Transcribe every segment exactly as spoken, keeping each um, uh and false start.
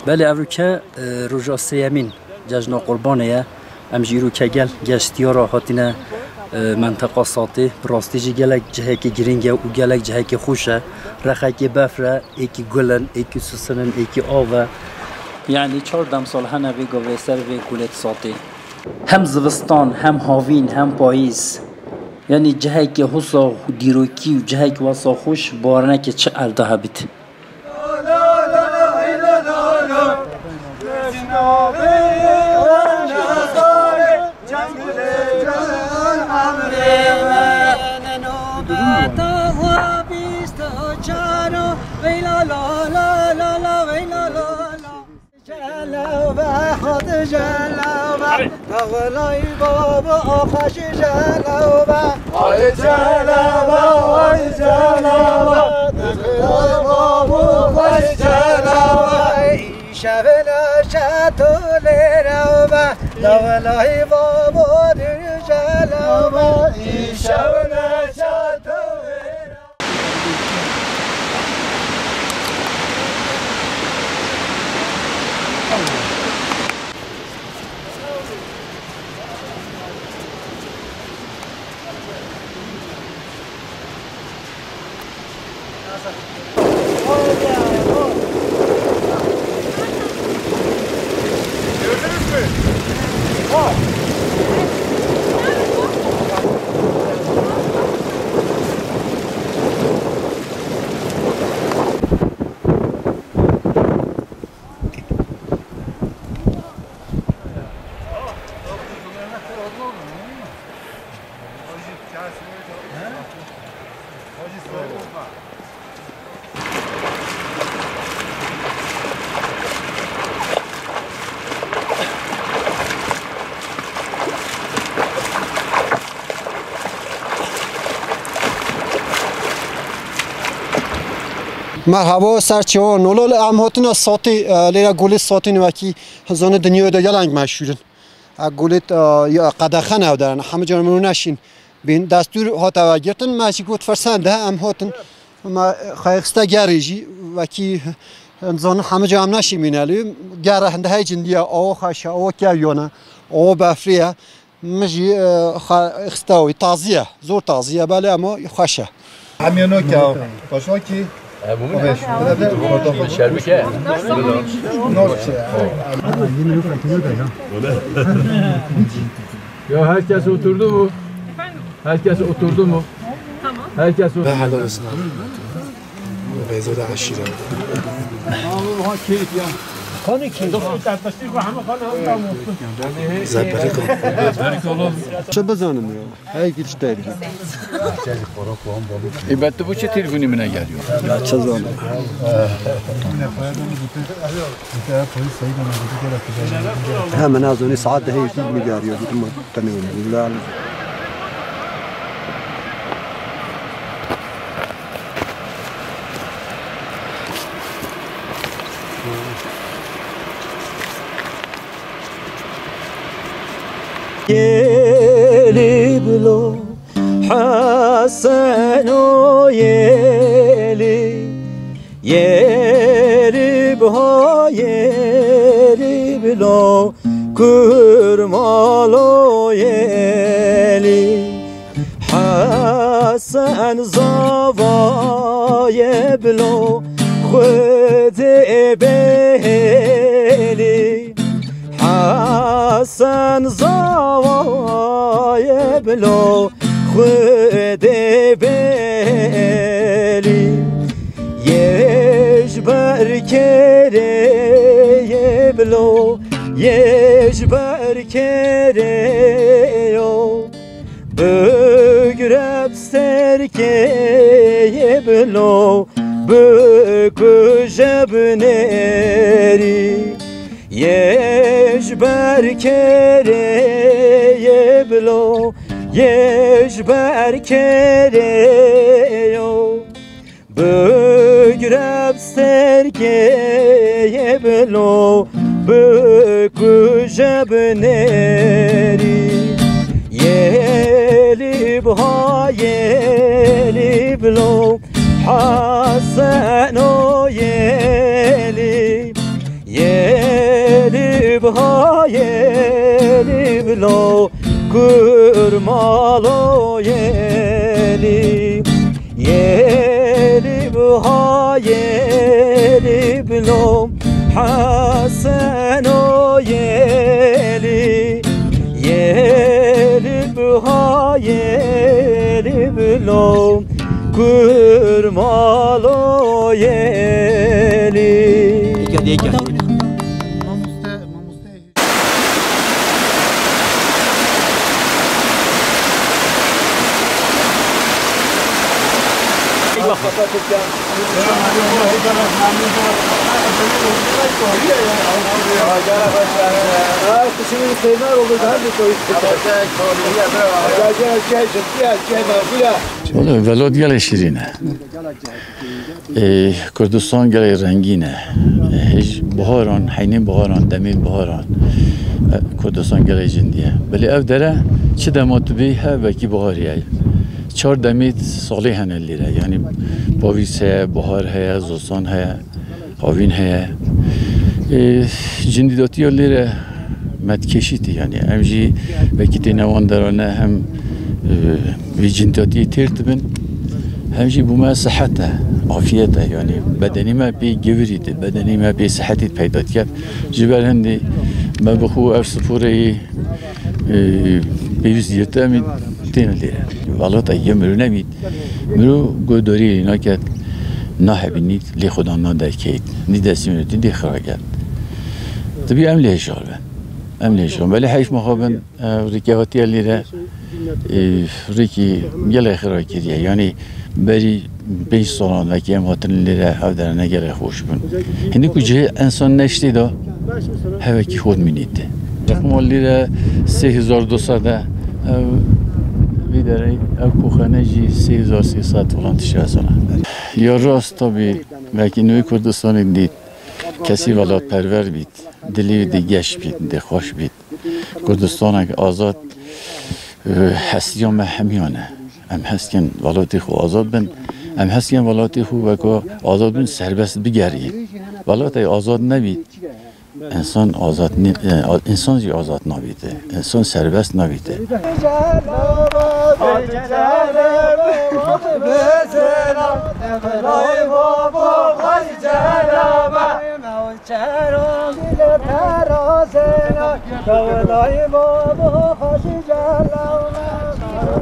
Belê, evroke, e, roja sêyemîn cejna Qurbanê ye. Em jî îroke gel geştiyara hatine, e, menteqa Satê. Bi rastî jî gelek cihekî girîng e û gelek cihekî xweş e. Rexekê befr e, êkî gul in, êkî sisin in, êkî av e. Yanî çar demsal hene vê gavê ser vê gulê Satê. Hem zivistan, hem havîn, hem payîz. Yanî cihekê husa dîrokî û cihekê wesa xweş bawer neke çi erde hebit. Jelawe, hadi jelawe, tawlay baba, axaş jelawe. Ay jelawe, ay jelawe, tawlay baba, axaş jelawe. Şevine şatolere be, tawlay baba, dür jelawe. Şevine şatolere. Gördünüz mü? Merhaba, ser çavan. Wele em hatine Satê, e, lêre gulê Satê wekî hizanê dinyayê de gelek meşhûr in. E, gulê, e, ya qedexe ne derin, hemî caran min neşîn bîn. Destûr hate vegirtin, me jî got firsend e, em hatin. Me xwe xiste gerê jî, wekî, e, zanin hemî caran em neşîn bîne lê. Gere hinde hey cindiye, awa xweş e, awa kevyan e, awa befrê ye. Min jî, e, xwe xiste wî, tazî ye, zor tazî ye, belê ama xweş e. Hemiye no ke, paşo ki. Şerbike. Ya herkes oturdu mu? Herkes oturdu mu? Herkes oturdu. Beyza da aşire. Zepere. Çi bizanim ya? Hey, git işte. E, ben de bu çi telefonu mine geliyor? Ya, çi zor. Hemen az önce saat daha ilk mi geliyor? Dedim, tanıyorum. Güzel. Yelî bilo, Heseno yelî, yelî biha yelî bilo, kurmalo yelî. Hesen zava ye bilo, Xwedê bêhêlî. Hesen zava ye bilo, Xwedê bêhêlî. Yê ji ber kêrê ye bilo, yê ji ber kêrê yo. Bigre bi serkê yê bilo, bikuje bi nêrî. Yê ji ber kêrê yê bilo, yê ji ber kêrê yo. Bigre bi serkê yê bilo, bikuje bi nêrî. Yelî biha yelî bilo, Heseno yelî. Yê Ha yelî bilo kurmalo yelî. Yelî biha yelî bilo Heseno yelî. Yelî biha yelî bilo kurmalo yelî. Yeke, yeke. Valla, velat gelek şirîn e. Ê, Kurdistan gelek rengîn e. Ê, hêj biharan, heynê biharan, demê biharan, e, Kurdistan gelek cindî ye. Belê ev dere çi dema tu bêyî, her wekî biharî ye. Çar demê salê hene lêre. Yanî pavîz heye, bihar heye, zostan heye, havîn heye. Ê, cindîdatiya lêre me dikêşîtî, yanî em jî wekî têne wan derane hem, e, vî cindîdatiyê têr dibin, hem jî bo me sihet e, afiyet e, yanî bedenê me pê givirî di, bedenê me pê sihetî peyda diket. Ji ber hindî me bi xwe ev sporeyê, e, pêwîst girtî, em ê têne lêre. Welata ye mirov nebît, mirov guhdarî lê naket, nahebînît, lê xwedan naderkeyt. Nî destê mirov tê dê xira ket. Tibî em lê hişar bin. Em lê hişar bin. Belê heyf me xwe bin. Ev rêkê hatiye lêre, e, rêkê gelek xira kiriye. Yanî berî pênc salan vekî em hatin lêre, ev derene gelek xweş bûn. Hindî ku cihê ensan neştê de hevekî xort mînîte. Raquma lêre sê hezar du sed e, ev vî derê, ev koxane jî sê hezar sê sed falan tişt e sana. Ya rast tabî, belkî nû Kurdistanê dît, kesî welatperwer bît, dilê wî dê geş bît, dê xweş bît. Kurdistanek azad, e, hestiya me hemiyan e. Em heskin welatê xwe azad bin. Em heskin welatê xwe weka azad bin serbest bigerî. Welatê azad nebî, însan azad nî-, e, a-, însan jî azad nabîte. Însan serbest nabîte. Çerandî li terazêna, kewlay babo xwecî celawna.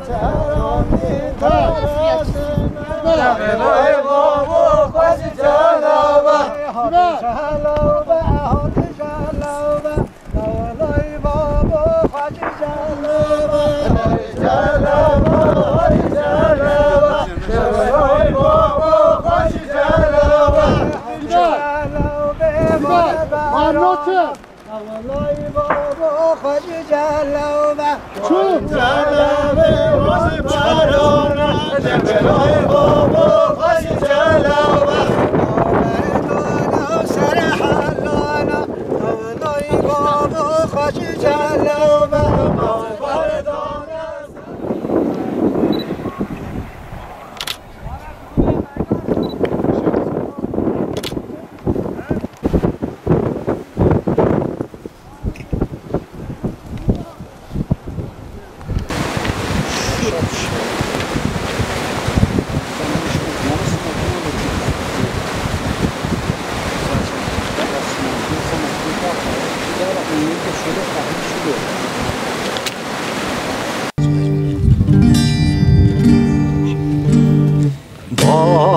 Çerandî terazêna, kewlay babo xwecî celawna. Hadi jelaw be, hadi jelaw be, kewlay babo xwecî celawna. Hadi jelaw be, hadi jelaw be, kewlay babo xwecî celawna. Hadi jelaw be, hadi jelaw be. Çû.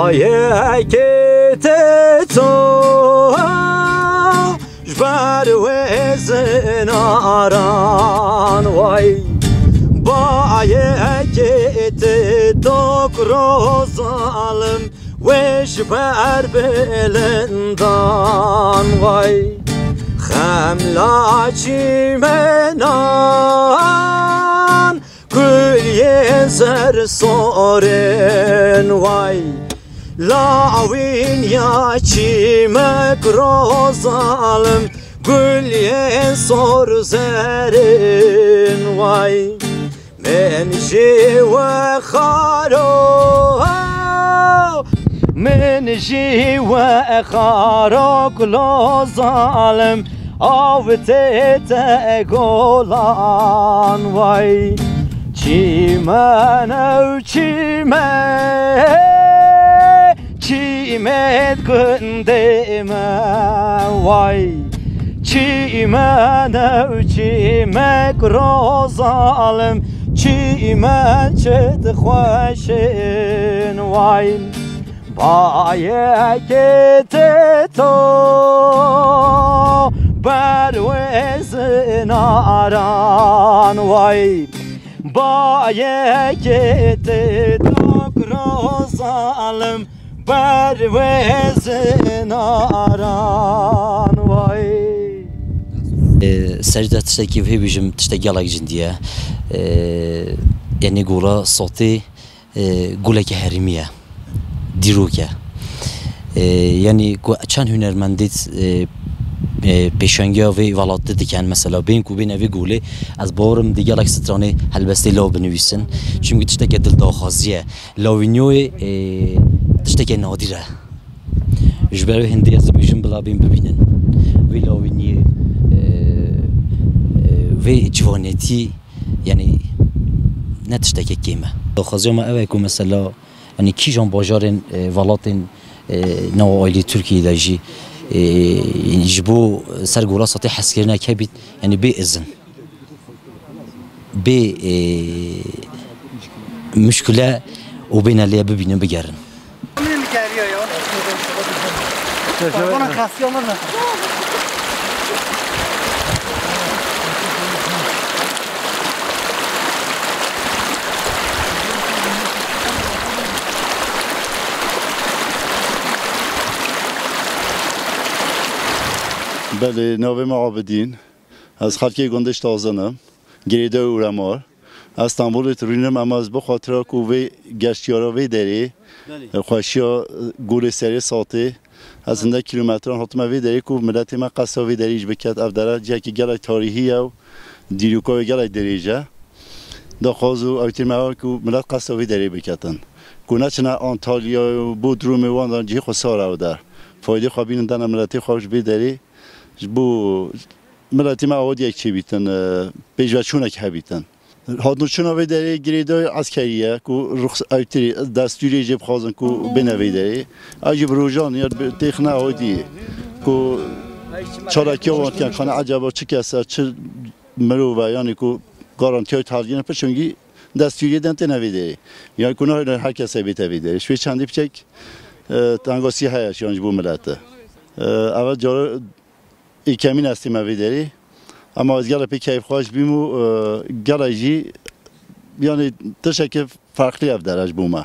Bayekê te to ji ber wê zinaran way. Bayekê te to kuro zalim wê ji ber bilindan way. Xemla çîmenan Guliyê zer sorin way, lawîn ya çîmek rozalim, guliyê sor zerin way. Min jî we xaro, min jî we xaro kulo zalim, Avitê te golan way. Çîmen ew çîme, çîmê gundê me way. Çîmen ew çîmek rozalim, çîmen çi dixweşin way. Bayekê tê to ber wê zinaran way. Bayekê tê to kuro zalim ber wê zinaran way. E, serî de tiştekî vê bêjim, tiştek gelek cindî ye. E, yanî gola sotê e, guleke herêmî ye, dîrok e. E, yanî ku çend hunermendê, e, e, pêşangiya vê welatê dikin, mesela bên ku bêne vê golê, ez bawerim dê gelek stranê helbestê law binivîsin. Çimkî tişteke dildaxwazî ye. Lawîniyoyê, e, tişteke nadîr e. Ji ber wê hindê ez dibêjim bila bên bibînin. Vê lawîniyê, e, e, vê ciwanetî, yanî ne tişteke kêm e. Daxwaziya me ew e ku mesela, yanî kîjan bajarên, e, welatên, e, nava aîlî Tirkiyeyê de jî, e, ji bo ser gola sotê hezkirineke bît, yanî bê izin, bê, e, muşkile û bêne lê bibînin, bigerin. Belê, navê me Abidîn. Ez xelkê gundê Ştazin im. Girêdayê Uremar. Ez Stenbolê dirûnim, ema ez bi xatira ku vê geştiyara vê derê, Belê. xweşiya, e, Golê Serê Satê, ez hindek kîlometran hatime vê derê ku miletê me qesta vê derê jî biket. Ev dere cihekî gelek tarîhî ye û dîroka wê gelek dirêj e. Daxwaz û ewtê me ew e ku milet qesta vê derê biketin. Ku neçine Antalya û Bodrumê wan dan cihê xwe sar ew der. Faydê xwe bînin dene miletê xwe ji vê derê. Ji bo miletê me awa diyek çêbîtin, e, pêşveçûnek hebîtin. Hatinçûna vê derê girêdayî eskerî ye ku ruxs-, ewtirî destûrê jê bixwazin ku bêne vê derê. Ew jî bi rojan ya bi têxine awa diyê ku çalakiya wan dikin, kane ecaba çi kes e, çi mirov e, yanî ku garantiya wê tevdîne piçûngî destûriyê den têne vê derê. Yanî ku nahêle her kesê bête vê derê. Ji vê çendî piçek, e, tengasî heye yan ji bo milete. E, ev cara Êkemîn ez tîme vê derê. Ema ez gelek pê keyfxweş bîm û, e, gelek jî, yanî tiştekî ferqlî ev dere ji bo me.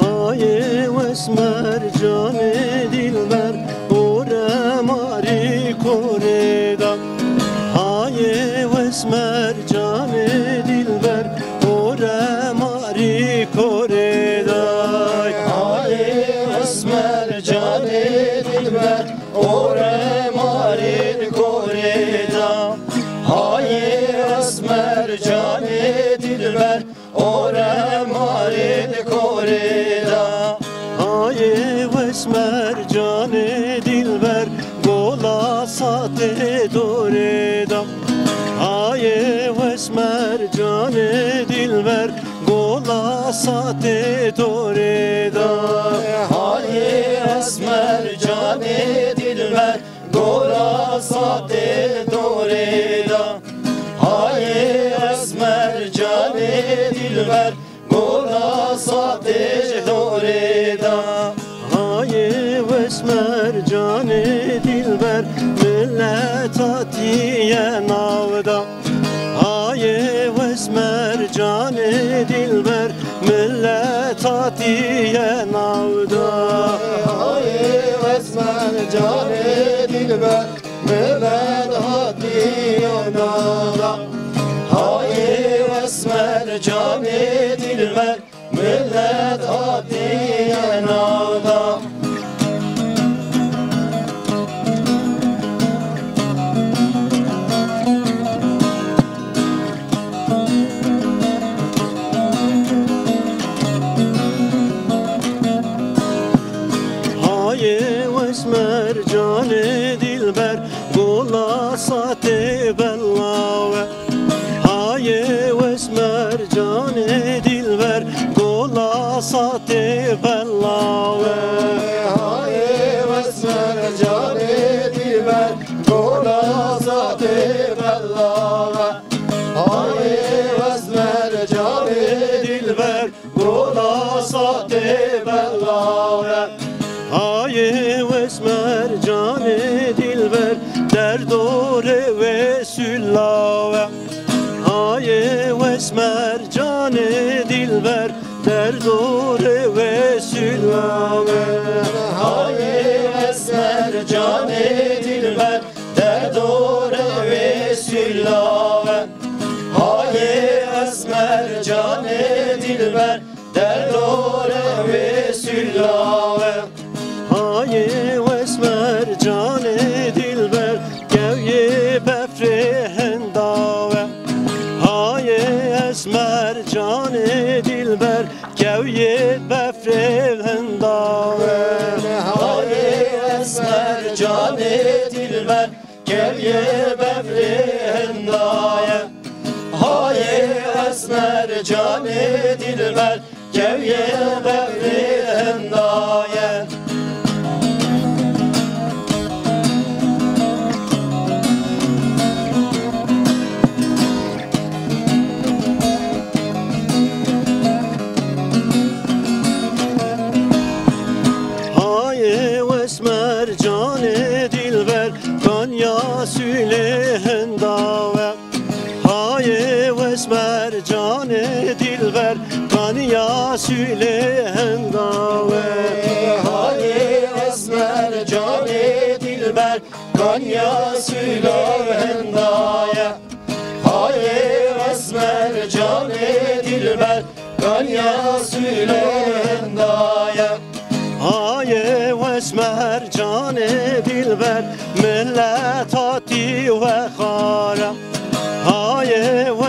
Hayê wes mercanê dilber, ore marî korê da. Hayê wes mercanê dilber, ore marî korê da. Hayê wes mercanê dilber, ore marî korê da. Hayê wes mercanê dilber, ore marê di korê da. Hayê wes mercanê dilber, gola satê dorê da. Hayê wes mercanê dilber, gola satê dorê da. Hayê wes mercanê dilber, gola satê dorê da. Hayê wes mercanê dilber, gola satê ji dorê da. Hayê wes mercanê dilber, milet hatiye nav da. Hayê wes mercanê dilber, milet hatiye nav da. Hayê wes mercanê dilber, milet hatiye nav da. Hayê wes mercanê dilber, milet hatiye nav da. Canê dilber, gola satê belawe. Hayê wes mercanê dilber, gola satê belawe. Hayê wes mercanê dilber, gola satê belawe. Hayê wes mercanê dilber, gola satê belawe. Hayê wes mercanê dilber, derdorê wê sûlawe. Hayê wes mercanê dilber, derdorê wê sûlawe. Hayê wes mercanê dilber, derdorê wê sûlawe. Hayê esmer canê dilber, derdorê wê sûlawe. Hayê esmer canê dilber, kewiyê befrê hindawe. Hayê esmer canê dilber, kewiyê befrê hindawe. Hayê esmer canê dilber, kevye befrê hindaye. Hayê esmer canê dilber, kevye befrê hindaye. Hayê esmer canê dilber, kanya sülê hindawe. Hayê esmer canê dilber, kanya sülê hindawe. Hayê esmer canê dilber, kanya sülê hindaye. Hayê esmer canê dilber, kanya sülê hindaye. Hayê esmer canê dilber, millet hatî we xare. Hayê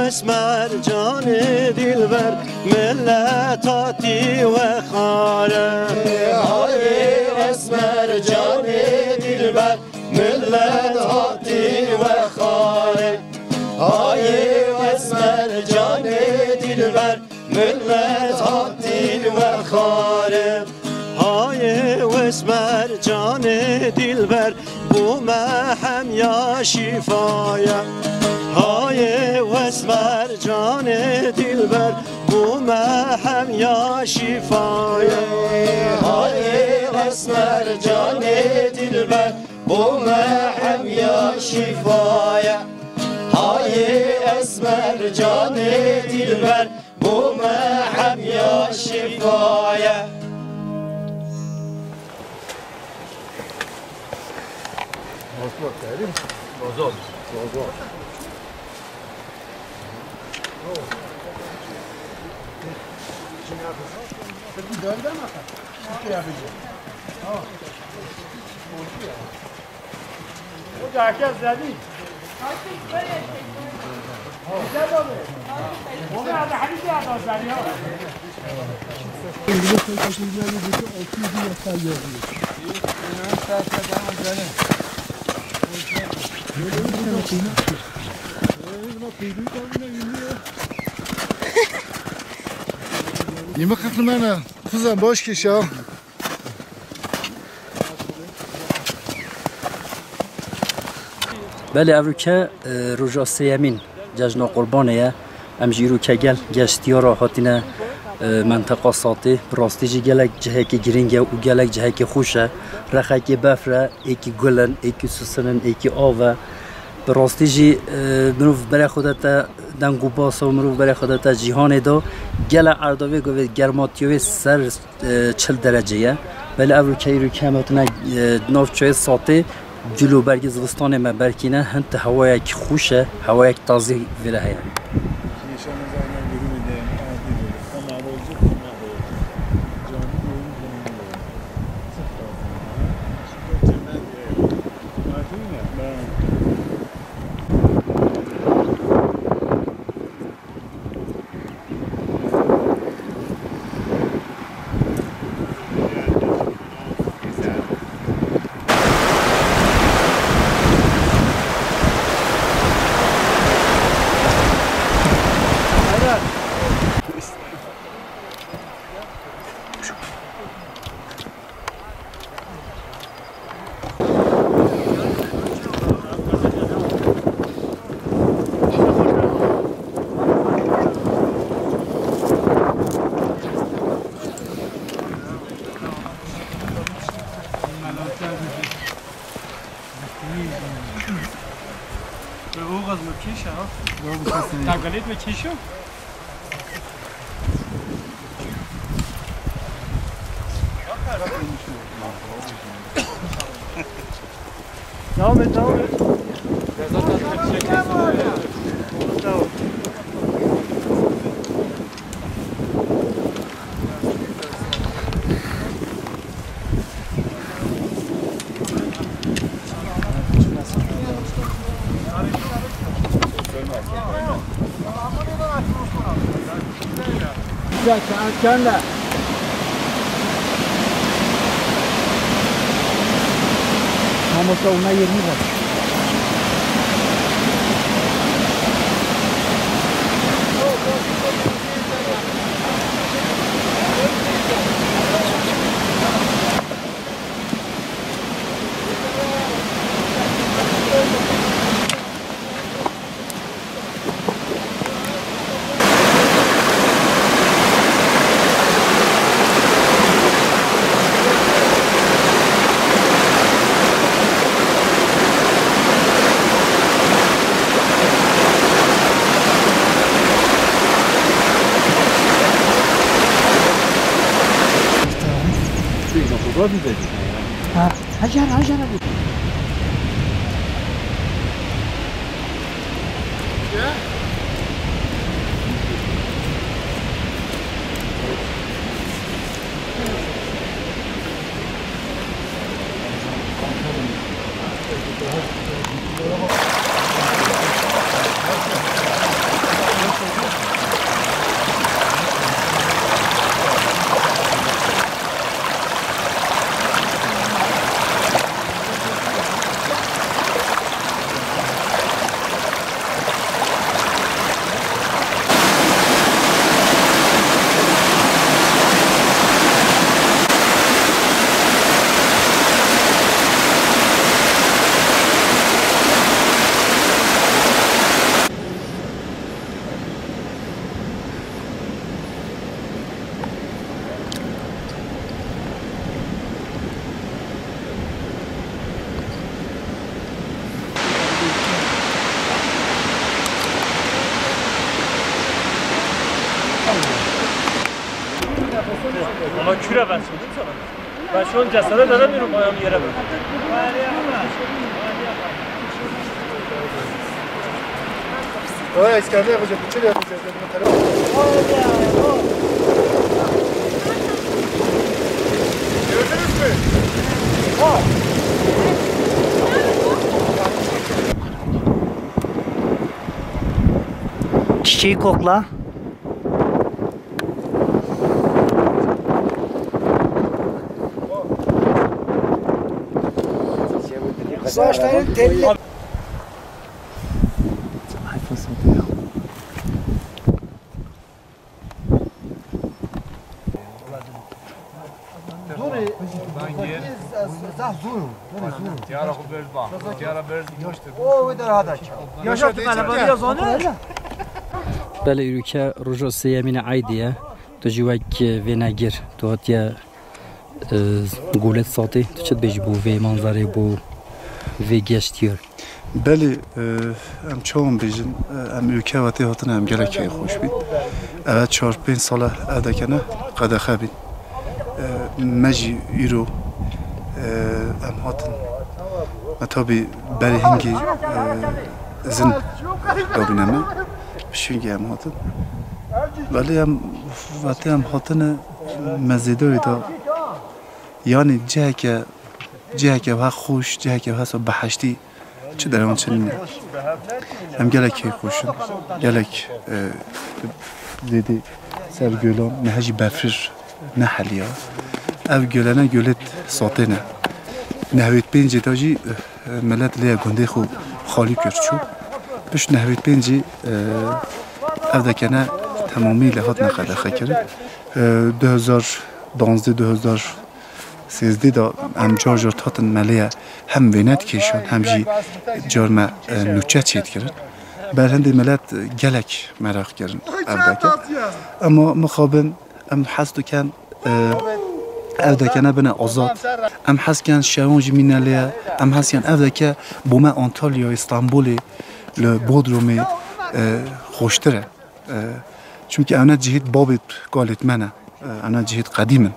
esmer canê dilber, millet hatî we xare. Hayê esmer canê dilber, millet hatî we xare. Hayê esmer canê dilber, millet hatî we xare. Hayê esmer canê dilber, bo me hemya şîfaye. Hayê esmer canê dilber, bo me hemya şîfaye. Hayê esmer canê dilber, bo me hemya şîfaye. Hayê esmer canê dilber, bo me hemya şîfaye. Bozok. Bozok. Hoca herkes dedi. Güzel abi. Onu hadi hadi de adam sen ya. Yemek akımlarına kızım boş geç ya. Belê, evroke, e, roja sêyemîn cejna Qurbanê ye. Em jî îroke gel geştiya re hatine, e, menteqa Satê. Bi rastî jî gelek cihekî girîng e û gelek cihekî xweş e. Rexekî befr e, êkî gul in, êkî sisin in, êkî av e. Bi rastî jî, e, mirov berê xwe de te deng û basa û mirov berê xwe de te cîhanê de. Gele erdavê govê germatiya wê ser e, çil derece ye. Belê evroke îroke em hatine, e, nav çayê Satê, gul û bergê zivistanê me berkîne, hin ti hewayek xweş e, hewayek tazî vêre heye. Oğaz mı keşe ha? Tagalêt mı keşe? Devam et, devam et. Devam. Güzel, sen, sen de. Mamosta, ona yerini ver. Ha, hajar, hajar abi. Ama küre ben söyledim sana. Ben şu an cesede denemiyorum ayağımı yere bırakıp. Oy, İskender Hoca, bütün yapacağız. Gördünüz mü? Çiçeği kokla. Saçların telli. Zor e. Zah zor. Zor e, zor. Diyara xwe berz ba. Diyara berz. O wê der hada çaw. Yaşa tu kalaba biraz onu. Belê, îroke roja sêyemîn e eydê ye. Tu jî wek vênegir, tu hatiye, e, Golêt Satê, tu çi dibêjî bo vê manzarê, bo vê geştiyê? Belê, e, em çawan bêjin, e, em ûke ve tê hatine, em gelek keyfxweş bîn. Ev çar pênc sal e ev dekene qedexe bîn. E, me jî îro, e, em hatin. Me tabî berê hingî, e, izin dabîne me. Pişingî em hatin. Belê em, ve tê em hatine, me zêde wê da. Yanî ciheke, ciheke wiha xweş, ciheke wiha behiştî. Çi derewan çi nîne. Em gelek keyfxweş in. Gelek, e, zêdî ser gölan, niha jî befir neheliya. Ev gölene Golêt Satê ne. Nehwêt pêncê de jî, e, milet lê gundê xwe xalî kir çû. Pişt nehwêt pêncê, e, ev dekene temamî lê hatine qedexe kirin. E, du hezar danzdeh, du hezar sêzdeh de em car car hatin me lê hem wêne dikêşan, hem jî car me, e, nûçe çêdikirin. Ber hindê milet gelek meraq kirin ev deke. Ema mixabin em hez dikin, e, Ev deke nebine azad. Em hez ken şewan jî mîne lê ye. Em hez ken ev deke bo me Antalyayê, Stenbolê, li Bodrumê, e, xweştir e. E, çimkî ew ne cihêt babêt kalêt me ne. E, ew ne cihêt qedîm in.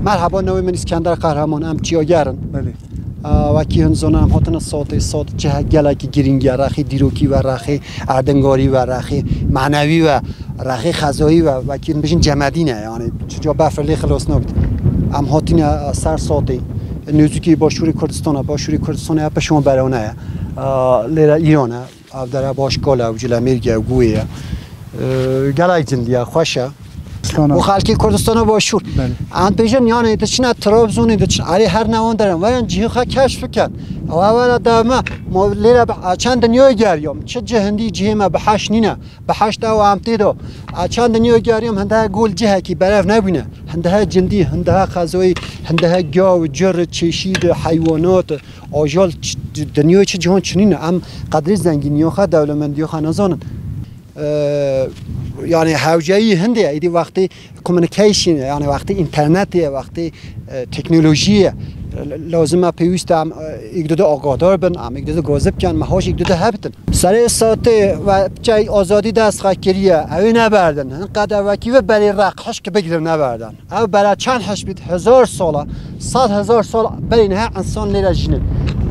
Merhaba, navê min Îskender Qehreman, em çiyager in. Belê. Aa, wekî hin zona em hatine Sotê, Sot cihek gelekî girîng e, rexê dîrokî ve, rexê erdingarî ve, rexê manewî ve, rexê xezayî ve, wekî hin bijin cemedîn e, yani çica befir lê xilas nabit. Em hatine, e, ser Sotê, nêzîkî başûrê Kurdistan e, başûrê Kurdistan e, pişman berane ye. Aa, lêre Îran e. Ev dere baş kal e, ew cilemêrge, ew guhê ye. Ee, gelek cindî ye, xweş e. Û xelkê Kurdistana Başûr. Belê. Em bêjin, yani diçine Trabzonê, diçin, erê her newan derin. Werin cihê xwe keşf bikin. Ew ewela de me, ma lêre bi, çend dinyayê geriyam. Çi cih hindî cihê me bi heş nîne. Bi heşt ew em tê de. Çend dinyayê geriyam, hindehe gol cihekî berev nebûne. Hindehe cindî, hindehe xezayî, hindehe gaw, cir, çeşîd, heywanat. Ajal ç-, dinyayê çi cihan çinîn e, em qedrê zengîniya xwe, dewlemendiya xwe nazanin. Ee, yani hewceyî hindê ye, îdî wextê communication ye, yani wextê înternetê ye, wextê, e, teknolojiyê ye. L-, lazim e pêwîst e em, e, êk dide agahdar bin, em êk dide gazib kin, me haş êk dide hebitin. Serê Sotê ve çey azadî dest xwe kiriye, ew ê neberdin. Hin qede wekî ve berê req hişk bigrin neberdin. Ew bere çend hişk bît, hezar sal e, sed hezar sal berî niha însan lêre jîn in.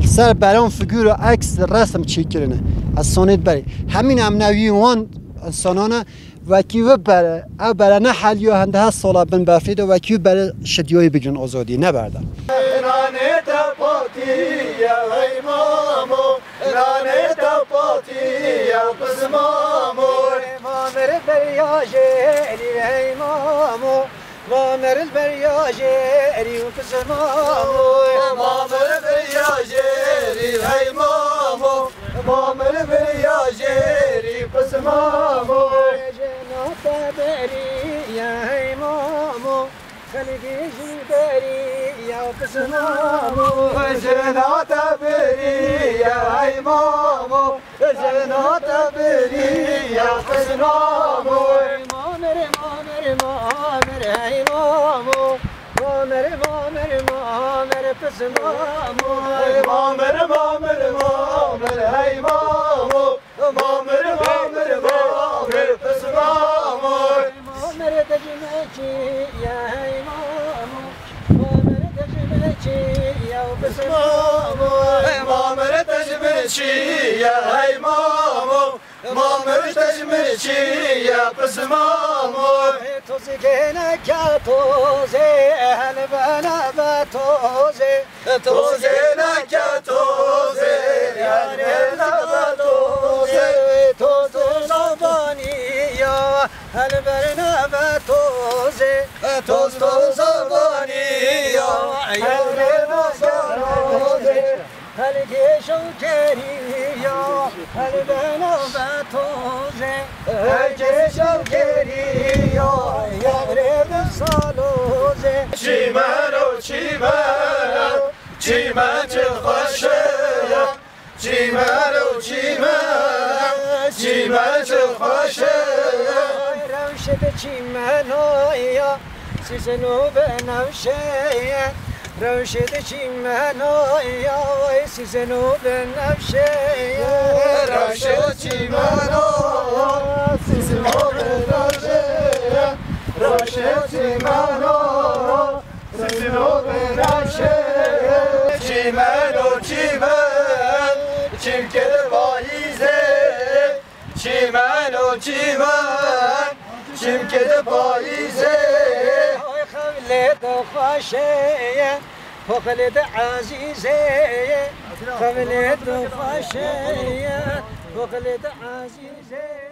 Li ser beran figûr û eks resim çêkirine. Însanêt berê. Hemîn em newî wan însanan e, wekî wî bere, ew bere ne heliyo hindehe sala bin befrê de wekî wî bere şidiyoyê bigrin azadiyê neberde. Nanê te patiye hey mamo, nanê te patiye pismamo. Mamir berya jêrî hey mamo. Mamir li berya jêrî û pismamo. Mamir li berya jêrî hey mamo. Mamir li berya jêrî pismamo. Jina te beriye hey mamo. Xelkê jin beriye pismamo. Jina te beriye hey mamo. Jina te biriya pisnamo. Mamir, mamir, mamir, hey mamo. Mamir, mamir, mamir, pisnamo. Mamir, mamir, mamir, hey mamo. Mamir, mamir, mamir, pisnamo. Mamir, dejmekî ye, hey mamo. Mamir tejmilçî ya pismamo. Mamir tejmilçî ya hey mamo. Mamir tejmilçî ya pismamo. Tozgêne ke tozê, helbene ve tozê. Tozgêne ke tozê, helbene ve tozê. Toz toz avaniya. Helberne ve tozê, toz toz avaniya, yewrê nazarozê. Helgê şewkeriya, helbena ve tozê. Helgê şewkeriya, yewrê salozê. Çîmeno, çîmeno, çîmen çi xweş e. Çîmen û çîmen, çîmen çi xweş e. Rewşê de çîmeno ya, sizin û binewşe ye. Rewşê de çîmeno ya, sizin û binewşe ye. Rewşê çîmeno, sizin û binewşe ye. Rewşê çîmeno, Çîmen û çîmen, çimkê di payîzê. Çîmen û çîmen, çimkê di payîzê. Ay xewlê tu xweşê ye, poxlê di ezîzê ye. Xewlê tu xweşê ye, poxlê di ezîzê ye.